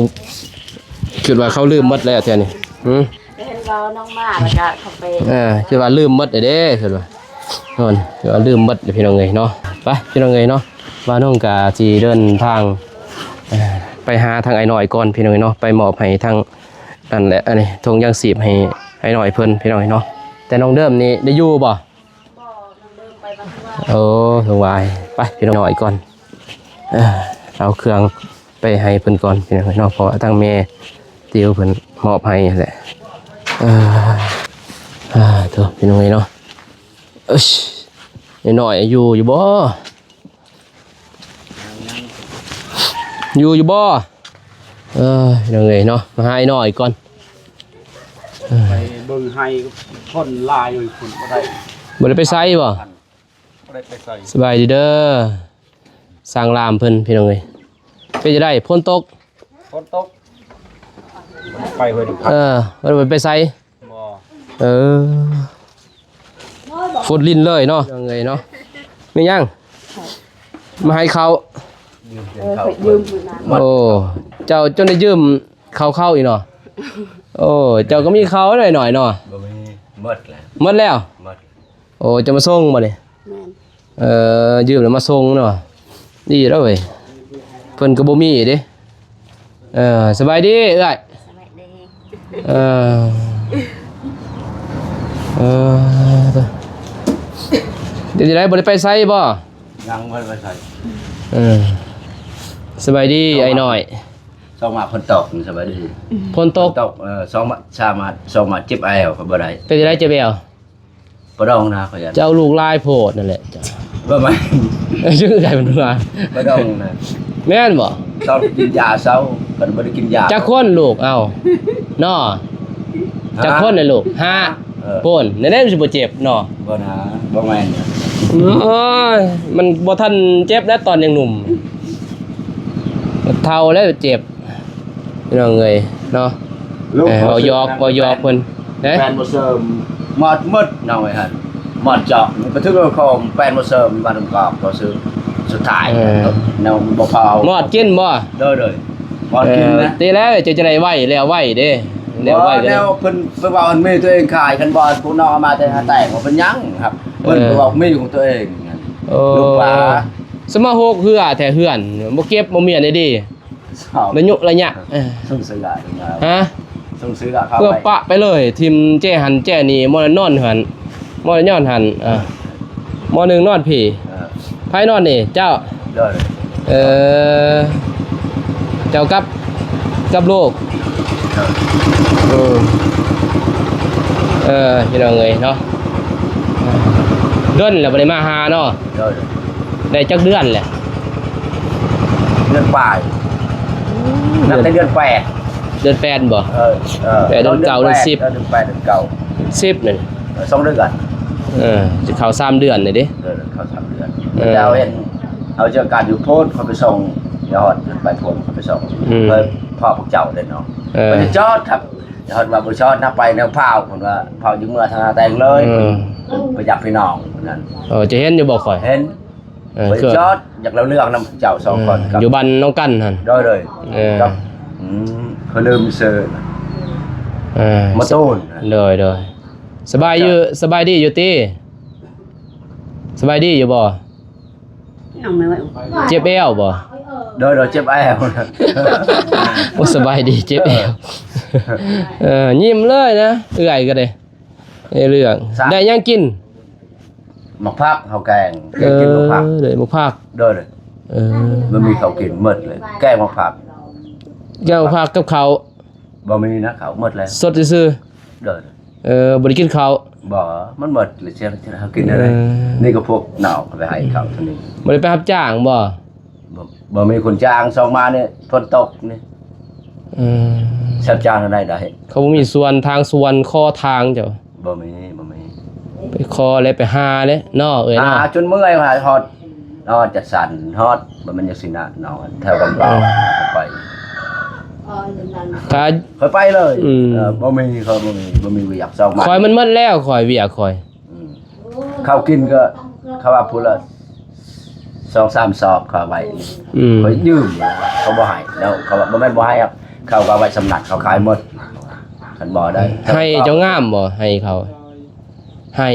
ຄິດວ່າເຂົາລືມໝົດແລ້ວແທ້ນີ້ ຫື ເຫັນເວົ້ານ້ອງມາແລ້ວກໍເຂົາໄປ ເອີ ຄິດວ່າລືມໝົດແລ້ວເດ້ ເພິ່ນວ່າ ໂອ້ນ ຄືວ່າລືມໝົດເດ້ພີ່ນ້ອງເອີຍເນາະ ໄປພີ່ນ້ອງເອີຍເນາະ ວ່ານ້ອງກະຊິເດີນທາງ ເອີ ໄປຫາທາງອ້າຍນ້ອຍກ່ອນພີ່ນ້ອງເອີຍເນາະ ໄປມອບໃຫ້ທາງ ນັ້ນແຫຼະ ອັນນີ້ຖົງຢາງຊີບໃຫ້ອ້າຍນ້ອຍເພິ່ນພີ່ນ້ອງເອີຍເນາະ ແຕ່ນ້ອງເດີມນີ້ໄດ້ຢູ່ບໍ່? ບໍ່ ນ້ອງເດີມໄປວັດວາ ໂອ້ ນ້ອງວາຍ ໄປພີ່ນ້ອງນ້ອຍກ່ອນ ເອີ ເອົາເຄື່ອງໄປໃຫ້ເພິ່ນກ່ອນພີ່ນ້ອງເອີຍເນາະ ເພາະວ່າທາງແມ່ຕິວເພິ່ນມອບໃຫ້ຫັ້ນແຫຼະ ເອີ ອ່າ ໂທ້ ພີ່ນ້ອງເອີຍເນາະ ເອີ ນ້ອຍຢູ່ ຢູ່ບໍ່? ຢູ່ ຢູ່ບໍ່? ເອີ ພີ່ນ້ອງເອີຍເນາະ ມາຫາອ້າຍນ້ອຍກ່ອນ ໄປເບິ່ງໄຮ່ ຄົນຫຼາຍຢູ່ພຸ້ນ ບໍ່ໄດ້ ບໍ່ໄດ້ໄປໃສບໍ່? ບໍ່ໄດ້ໄປໃສ ສະບາຍດີເດີ ຊ່າງລາມເພິ່ນ ພີ່ນ້ອງເອີຍ ເປັນຈັ່ງໃດ ຝົນຕົກ? ຝົນຕົກ ໄປເຮີດ ເອີ ບໍ່ໄດ້ໄປໃສ? ບໍ່ ເອີ ຟົດລິນເລີຍເນາະ ເອີຍເນາະ ແມ່ນຫຍັງ? ມາໃຫ້ເຂົ້າ ຢືມເຂົ້າ ເອີ ເພິ່ນຢືມຢູ່ນະ ໂອ້ ເຈົ້າຈົນໄດ້ຢືມເຂົ້າເຂົາອີກເນາະ ໂອ້ ເຈົ້າກໍມີເຂົ້າໜ້ອຍໆເນາະ ບໍ່ມີ ໝົດແລ້ວ ໝົດແລ້ວ ໝົດ ໂອ້ ເຈົ້າມາສົ່ງບໍ່ນີ້? ແມ່ນ ເອີ ຢືມແລ້ວມາສົ່ງເນາະ ດີແລ້ວເວີຍ ເພິ່ນກໍບໍ່ມີເດ້ ເອີ ສະບາຍດີເອື້ອຍ ສະບາຍດີ ເອີ ເອີ ເປັນຈັ່ງໃດ ບໍ່ໄດ້ໄປໃສບໍ່? ຍັງບໍ່ໄດ້ໄປໃສ ເອີ ສະບາຍດີອ້າຍນ້ອຍ ສອງມາຝົນຕົກ ສະບາຍດີ ຝົນຕົກ ຝົນຕົກ ເອີ ສອງມາ ສາມມາ ສອງມາເຈັບແອວກໍບໍ່ໄດ້ ເປັນຈັ່ງໃດເຈັບແອວ? ປະດອງນະ ຂ້ອຍຢ້ານ ເຈົ້າລູກຫຼາຍໂພດນັ້ນແຫຼະ ບໍ່ແມ່ນ ຊື່ໃດມັນວ່າ ປະດອງນະ ແມ່ນບໍ່? ຕ້ອງກິນຢາເຊົາ ຄັນບໍ່ໄດ້ກິນຢາ ຈັກຄົນລູກ ເອົ້າ ເນາະ ຮະ ຈັກຄົນລະລູກ? ຫ້າ ເອີ ໂພດ ແນວໃດມັນຊິບໍ່ເຈັບເນາະ ບໍ່ນະ ບໍ່ແມ່ນ ໂອ້ຍ ມັນບໍ່ທັນເຈັບແລ້ວຕອນຍັງໜຸ່ມ ເຖົ້າແລ້ວເຈັບ ພີ່ນ້ອງເອີຍເນາະ ເວົ້າຢອກ ເວົ້າຢອກເພິ່ນ ແປນບໍ່ເສີມ ໝອດໝົດນ້ອງເອີຍຫັ້ນ ໝອດເຈາະ ມັນກະຖືກເອົາຂອງແປນບໍ່ເສີມ ບ້ານກອກກໍຊື້ ສຸດທ້າຍ ເອີ ແນວບໍ່ພໍ ໝອດກິນບໍ່? ໂດຍໆ ໝອດກິນນະ ເອີ ຕິແລ້ວຈະ ຈະໄດ້ໄວ ແລ້ວໄວເດ້ ແລ້ວໄວ ແນວເພິ່ນໄປເວົ້າອັນເມຕົວເອງຂາຍ ຄັນບໍ່ພວກນ້ອງເອົາມາແຕ່ຫາແຕ່ງວ່າເປັນຫຍັງ ເອີ ເພິ່ນໄປເວົ້າເມຂອງຕົວເອງ ໂອ້ ລູກປາ ສະມາຫົກເຮືອແທ້ເຮືອນ ບໍ່ເກັບບໍ່ມ້ຽນໄດ້ດີ ລະຍຸລະຍະ ເອີ ສົ່ງເສືອ ຮະ ສົ່ງເສືອເຂົ້າ ເພື່ອປະໄປເລີຍ ຖິ້ມແຈຫັ້ນແຈນີ້ ໝໍນອນຫັ້ນ ໝໍນອນຫັ້ນ ເອີ ໝໍໜຶ່ງນອນພີ້ ເອີ ໃຜນອນນີ້ ເຈົ້າ ໂດຍ ເອີ ເຈົ້າກັບ ກັບລູກ ເອີ ເອີ ພີ່ນ້ອງເອີຍເນາະ ດົນແລ້ວບໍ່ໄດ້ມາຫາເນາະ ໂດຍ ໄດ້ຈັກເດືອນແລ້ວ? ເດືອນປາຍ ນັບແຕ່ເດືອນແປດ ເດືອນແປດບໍ່? ເອີ ເອີ ແປດ ເດືອນເກົ້າ ເດືອນສິບ ເດືອນແປດ ເດືອນເກົ້າ ສິບນັ້ນ ເອີ ສອງເດືອນ ເອີ ຈະເຂົ້າສາມເດືອນນີ້ເດ້ ເອີ ເຂົ້າສາມເດືອນ ເອີ ເຈົ້າເຫັນ ເຮົາເຈີກັນຢູ່ໂພນ ເຂົາໄປສົ່ງ ຍອດໄປໂພນ ເຂົາໄປສົ່ງ ອືມ ເພິ່ນພໍ່ພວກເຈົ້າເດ້ເນາະ ເອີ ເພິ່ນຈອອດຄັບ ຍອດວ່າບໍ່ຈອດນະ ໄປແນວພ້າວ ເພິ່ນວ່າພ້າວຈຶ່ງເມືອທະນາແຕງເລີຍ ເອີ ໄປຢາກພີ່ນ້ອງນັ້ນ ເອີ ຈະເຫັນຢູ່ບໍ່ຂ້ອຍ? ເຫັນ ເອີ ໄປຈອດ ຢາກເລົ່າເລື່ອງນຳເຈົ້າສອງຄົນ ເອີ ກັບ ຢູ່ບ້ານນ້ອງກັນຫັ້ນ ໂດຍໆ ເອີ ກັບ ອືມ ເຂົາລືມຊື່ ເອີ ມາຕູນ ໂດຍໆ ສະບາຍຢູ່ ສະບາຍດີຢູ່ຕິ? ສະບາຍດີຢູ່ບໍ່? ເຈັບແອວບໍ່? ໂດຍໆ ເຈັບແອວ ໂອ້ ສະບາຍດີ ເຈັບແອວ ເອີ ຍິ້ມເລີຍນະ ເອື້ອຍກໍໄດ້ ໃນເລື່ອງ ໄດ້ຫຍັງກິນ? ໝາກຜັກເຮົາແກງ ເອີ ກິນໝາກຜັກ ໄດ້ໝາກຜັກ ໂດຍ ເອີ ບໍ່ມີເຂົ້າກິນໝົດເລີຍ ແກງໝາກຜັກ ແກງໝາກຜັກກັບເຂົ້າ ບໍ່ມີນະ ເຂົ້າໝົດແລ້ວ ສົດຊື່ໆ ໂດຍ ເອີ ບໍ່ໄດ້ກິນເຂົ້າ ບໍ່ ມັນໝົດແລ້ວ ເຮົາກິນໄດ້ ເອີ ນີ້ກໍພວກນ້ອງເຂົາໄປໃຫ້ເຂົ້າເທົ່ານີ້ ບໍ່ໄດ້ໄປຮັບຈ້າງບໍ່? ບໍ່ ບໍ່ມີຄົນຈ້າງ ຊ່ວງມານີ້ຝົນຕົກນີ້ ເອີ ຮັບຈ້າງໄດ້ ໄດ້. ເຂົາບໍ່ມີສວນທາງ ສວນຂໍທາງເຈົ້າ? ບໍ່ມີ ບໍ່ມີ. ໄປຂໍແລ້ວໄປຫາເດ້ເນາະ ເອີຍເນາະ. ຫາຈົນເມື່ອຍ ຫາຮອດ ຮອດຈັດສັນ ຮອດ ບໍ່ແມ່ນຈັ່ງຊີ້ນະເນາະ ແຖວກຳເປົາ ເອີ ໄປ ຂ້ອຍໄປເລີຍ. ອືມ ເອີ ບໍ່ມີ ຂ້ອຍບໍ່ມີ ບໍ່ມີວຽກຊອກມາ. ຂ້ອຍມັນໝົດແລ້ວ ຂ້ອຍ ວຽກຂ້ອຍ. ອືມ ເຂົ້າກິນກໍ ເຂົາວ່າຜູ້ລະສອງສາມຊອບ ເຂົາເອົາໄວ້. ອືມ ຂ້ອຍຢືມ ເຂົາບໍ່ໃຫ້ແລ້ວ. ເຂົາວ່າບໍ່ແມ່ນບໍ່ໃຫ້ ເຂົາກໍເອົາໄວ້ສຳນັກ ເຂົາຂາຍໝົດ. ຄັນບໍ່ໄດ້ ໄຮ່ເຈົ້າງາມບໍ່? ໄຮ່ເຂົາ ໄຮ່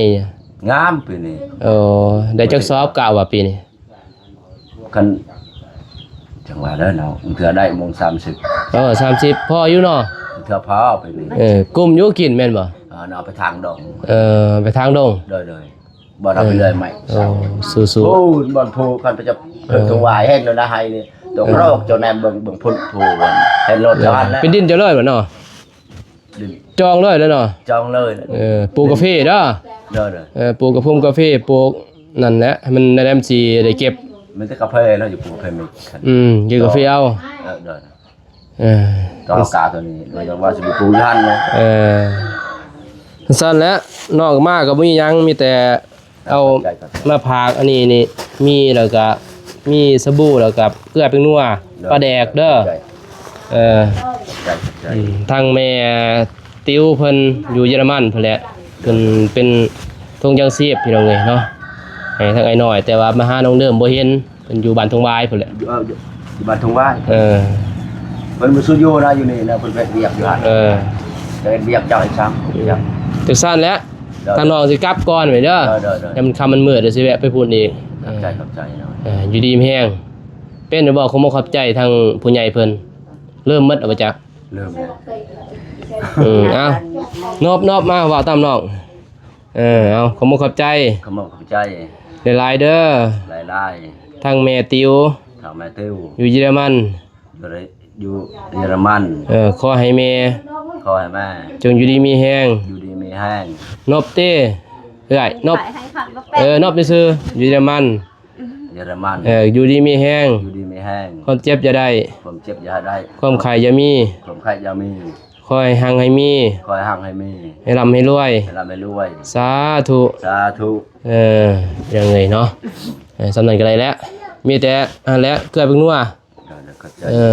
ງາມປີນີ້. ໂອ້ ໄດ້ຈັກຊອບ ກະວ່າປີນີ້? ຄັນ ຈັ່ງວ່າເດີເນາະ ບາງເທື່ອໄດ້ໂມງສາມສິບ. ເອີ ສາມສິບ ພໍຢູ່ເນາະ. ບາງເທື່ອພໍໄປນີ້. ເອີ ກຸ້ມຢູ່ກິນແມ່ນບໍ່? ເອີ ເນາະ ໄປທາງດົງ. ເອີ ໄປທາງດົງ. ໂດຍ ໂດຍ. ບໍ່ໄດ້ໄປເລື້ອຍໄໝ່. ໂອ້ ສູ້ໆ. ໂອ້ ບ່ອນພູ ຄັນໄປຈັບ ເອີ ເພິ່ນຖວາຍ ເຫັນແລ້ວນະ ໄຮ່ນີ້ຕົກໂລກ. ເຈົ້າແນມເບິ່ງ ເບິ່ງພຸ້ນພູ ເຫັນໂລດ. ເອີ ຈອດແລ້ວ ເປັນດິນເຈົ້າເລີຍບໍ່ເນາະ? ຈອງເລີຍແຫຼະເນາະ. ຈອງເລີຍ. ເອີ ປູກກາເຟເດີ. ເດີ ເດີ. ເອີ ປູກກະພຸ່ມກາເຟ ປູກນັ້ນແຫຼະ ໃຫ້ມັນ ແນມຊິໄດ້ເກັບ. ມີແຕ່ກາເຟເນາະ ຢູ່ປູກກາເຟມີ. ອືມ ຢູ່ກາເຟເອົາ. ເອີ ເດີ. ເອີ ຕໍ່ກາໂຕນີ້ ວ່າຊິໄປປູກຢູ່ຫັ້ນເນາະ. ເອີ ຊັ້ນແຫຼະ ນ້ອງມາກໍບໍ່ມີຫຍັງ ມີແຕ່ ເອົາມາຝາກ. ອັນນີ້ນີ້ ມີ ແລ້ວກະມີສະບູ ແລ້ວກະເກືອແປ້ງນົວ ໂດຍ ປາແດກເດີ. ໂດຍ ເອີ ຂອບໃຈ ຂອບໃຈ. ອືມ ທາງແມ່ຕິວເພິ່ນຢູ່ເຢຍລະມັນພຸ້ນແຫຼະ ເພິ່ນເປັນຖົງຢາງຊີບ ພີ່ນ້ອງເອີຍເນາະ ໃຫ້ທາງອ້າຍນ້ອຍ. ແຕ່ວ່າມາຫານ້ອງເດີມບໍ່ເຫັນ ເພິ່ນຢູ່ບ້ານທົ່ງວາຍພຸ້ນແຫຼະ. ຢູ່ ເອີ ຢູ່ ຢູ່ບ້ານທົ່ງວາຍ. ເອີ ເພິ່ນບໍ່ສູ່ຢູ່ນະ ຢູ່ນີ້ນະ ເພິ່ນເຮັດວຽກຢູ່ຫັ້ນ. ເອີ ເຮັດວຽກເຈົ້າອີກຊ້ຳ. ອືມ ຈັ່ງຊັ້ນແຫຼະ. ໂດຍ ທາງນ້ອງຊິກັບກ່ອນໄປເດີ. ໂດຍ ໂດຍ ໂດຍ. ຍາມມັນຄ່ຳມັນມືດ ດຽວຊິແວະໄປພຸ້ນອີກ. ຂອບໃຈ ເອີ ຂອບໃຈເນາະ. ເອີ ຢູ່ດີມີແຮງ. ເປັນຢູ່ບໍ່ຄວາມມຸກຂອບໃຈທາງຜູ້ໃຫຍ່ເພິ່ນ? ເລີ່ມໝົດແລ້ວບໍ່ຈັກ. ເລີ່ມແລ້ວ. ອືມ ເອົາ ນອບ ນອບມາເວົ້າຕາມນ້ອງ. ເອີ ເອົາ ຂອບມຸກຂອບໃຈ. ຂອບມຸກຂອບໃຈຫຼາຍໆເດີ. ຫຼາຍໆ. ທາງແມ່ຕິວ ທາງແມ່ຕິວ ຢູ່ເຢຍລະມັນ ຢູ່ເຢຍລະມັນ. ເອີ ຂໍໃຫ້ແມ່ ຂໍໃຫ້ແມ່ ຈົ່ງຢູ່ດີມີແຮງ ຢູ່ດີມີແຮງ. ນອບເຕ ເອື້ອຍ ນອບ. ເອີ ນອບຊື່ໆ ຢູ່ເຢຍລະມັນ. ເຢຍລະມັນ. ເອີ ຢູ່ດີມີແຮງ ຢູ່ດີມີແຮງ. ຄວາມເຈັບຢ່າໄດ້ ຄວາມເຈັບຢ່າໄດ້. ຄວາມໄຂ້ຢ່າມີ ຄວາມໄຂ້ຢ່າມີ. ຂໍໃຫ້ຮັ່ງໃຫ້ມີ ຂໍໃຫ້ຮັ່ງໃຫ້ມີ ໃຫ້ລ່ຳໃຫ້ລວຍ ໃຫ້ລ່ຳໃຫ້ລວຍ. ສາທຸ ສາທຸ. ເອີ ຢ່າງເລີຍເນາະ. ເອີ ສ່ຳນັ້ນກໍໄດ້ແລ້ວ ມີແຕ່ອັນນັ້ນແຫຼະ ເກືອແປ້ງນົວ. ໂດຍ ໂດຍ ຂອບໃຈ. ເອີ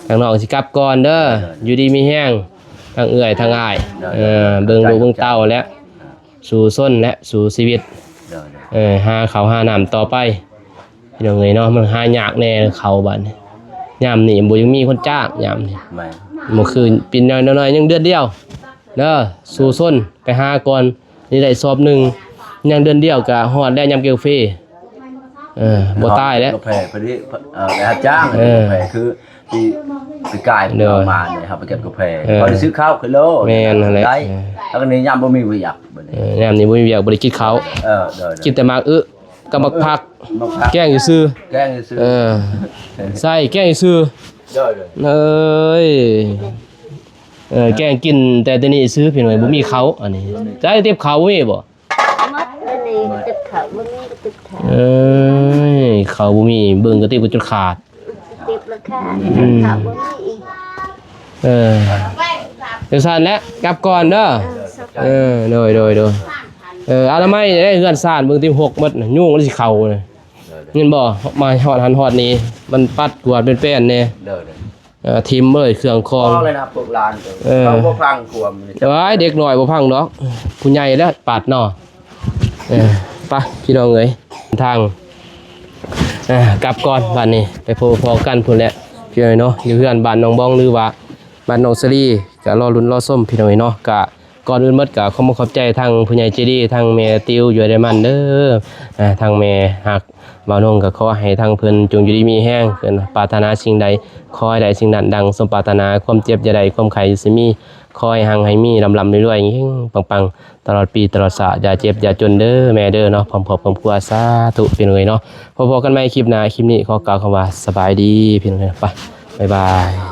ທາງນ້ອງຊິກັບກ່ອນເດີ. ໂດຍ ໂດຍ ຢູ່ດີມີແຮງ ທັງເອື້ອຍທັງອ້າຍ. ໂດຍ ໂດຍ ເອີ ເບິ່ງລູກເບິ່ງເຕົ້າແຫຼະ. ສູ້ຊົນ ແລະ ສູ້ຊີວິດ. ໂດຍ ໂດຍ. ເອີ ຫາເຂົ້າຫານ້ຳຕໍ່ໄປ ພີ່ນ້ອງເອີຍເນາະ. ມັນຫາຍາກແດ່ເຂົ້າບາດນີ້ ຍາມນີ້ບໍ່ຍັງມີຄົນຈ້າງ ຍາມນີ້. ແມ່ນ. ບໍ່ຄືປີນ້ອຍໆ ຍັງເດືອນດຽວເດີ. ສູ້ຊົນ ໄປຫາກ່ອນ ນີ້ໄດ້ສອບໜຶ່ງ ຍັງເດືອນດຽວກະຮອດແລ້ວ ຍາມເກັບກາເຟ. ເອີ ບໍ່ຕາຍແລ້ວ ກາເຟພໍດີ. ເອີ ໄປຮັບຈ້າງ. ເອີ ກາເຟຄື ປີ ປີກາຍ ໂດຍ ມານີ້ ເຮົາໄປເກັບກາເຟ. ເອີ ພໍໄດ້ຊື້ເຂົ້າກິນໂລ. ແມ່ນຫັ້ນແຫຼະ. ໄດ້. ເອີ ແລ້ວກໍນີ້ຍາມບໍ່ມີວຽກ ບັດນີ້. ເອີ ຍາມນີ້ບໍ່ມີວຽກ ບໍ່ໄດ້ກິນເຂົ້າ. ເອີ ໂດຍ ໂດຍ. ກິນແຕ່ໝາກອຶກັບໝາກຜັກ ໝາກຜັກ ແກງຊື່ໆ. ແກງຊື່ໆ. ເອີ ໃສ່ແກງຊື່ໆ. ໂດຍ ໂດຍ. ເອີຍ ເອີ ແກງກິນແຕ່ ແຕ່ນີ້ຊື່ ພີ່ນ້ອງ ບໍ່ມີເຂົ້າ. ອັນນີ້ໃສ່ຕິບເຂົ້າບໍ່ມີບໍ່? ໝົດອັນນີ້ ຕິບເຂົ້າບໍ່ມີ ຕິບເຂົ້າ. ເອີຍ ເຂົ້າບໍ່ມີ ເບິ່ງກະຕິບກໍຈົນຂາດ. ຕິບລາຄາ. ອືມ ເຂົ້າບໍ່ມີ. ເອີ ຈັ່ງຊັ້ນແຫຼະ ກັບກ່ອນເດີ. ເອີ ໂດຍ ໂດຍ ໂດຍ. ເອີ ອະນາໄມເດ້ ເຮືອນຊານເບິ່ງຕິບຫົກໝົດນະ ຍຸງມັນຊິເຂົ້ານະ. ໂດຍ ໂດຍ. ເຫັນບໍ່ ມາຮອດຫັ້ນຮອດນີ້ ມັນປັດກວາດແປ້ນໆແດ່. ໂດຍ ໂດຍ. ເອີ ຖິ້ມເລີຍເຄື່ອງຂອງ. ພໍແລ້ວນະ ພວກຫຼານ. ເອີ ເຂົາບໍ່ຟັງຄວາມ. ໂອ້ຍ ເດັກນ້ອຍບໍ່ຟັງດອກ ຜູ້ໃຫຍ່ແຫຼະປັດເນາະ. ເອີ ໄປພີ່ນ້ອງເອີຍ ທາງ ເອີ ກັບກ່ອນ. ບາດນີ້ໄປພົບພໍ້ກັນພຸ້ນແຫຼະ ພີ່ນ້ອງເອີຍເນາະ ຢູ່ເຮືອນບ້ານໜອງບອງ ຫຼືວ່າບ້ານໜອງສາລີ. ກະລໍລຸ້ນລໍຊົມ ພີ່ນ້ອງເອີຍເນາະ. ກະ ກ່ອນອື່ນໝົດກໍຂອບມຸກຂອບໃຈທາງຜູ້ໃຫຍ່ໃຈດີ ທາງແມ່ຕິວຢູ່ເຢຍລະມັນເດີ. ເອີ ທາງແມ່ຮັກບ່າວນົງ ກໍຂໍໃຫ້ທາງເພິ່ນຈົ່ງຢູ່ດີມີແຮງ ເພິ່ນປາດຖະໜາສິ່ງໃດ ຂໍໃຫ້ໄດ້ສິ່ງນັ້ນດັ່ງສົມປາດຖະໜາ. ຄວາມເຈັບຢ່າໄດ້ ຄວາມໄຂ້ຢ່າຊິມີ ຂໍໃຫ້ຮັ່ງໃຫ້ມີ ລ່ຳໆລວຍໆ ເຮັງໆປັງໆ ຕະຫຼອດປີຕະຫຼອດຊາດ. ຢ່າເຈັບຢ່າຈົນເດີແມ່ເດີເນາະ ພ້ອມຄອບພ້ອມຄົວ. ສາທຸ ພີ່ນ້ອງເອີຍເນາະ. ພົບກັນໃໝ່ຄລິບໜ້າ ຄລິບນີ້ຂໍກ່າວຄຳວ່າສະບາຍດີ ພີ່ນ້ອງເອີຍ. ໄປ ບາຍບາຍ.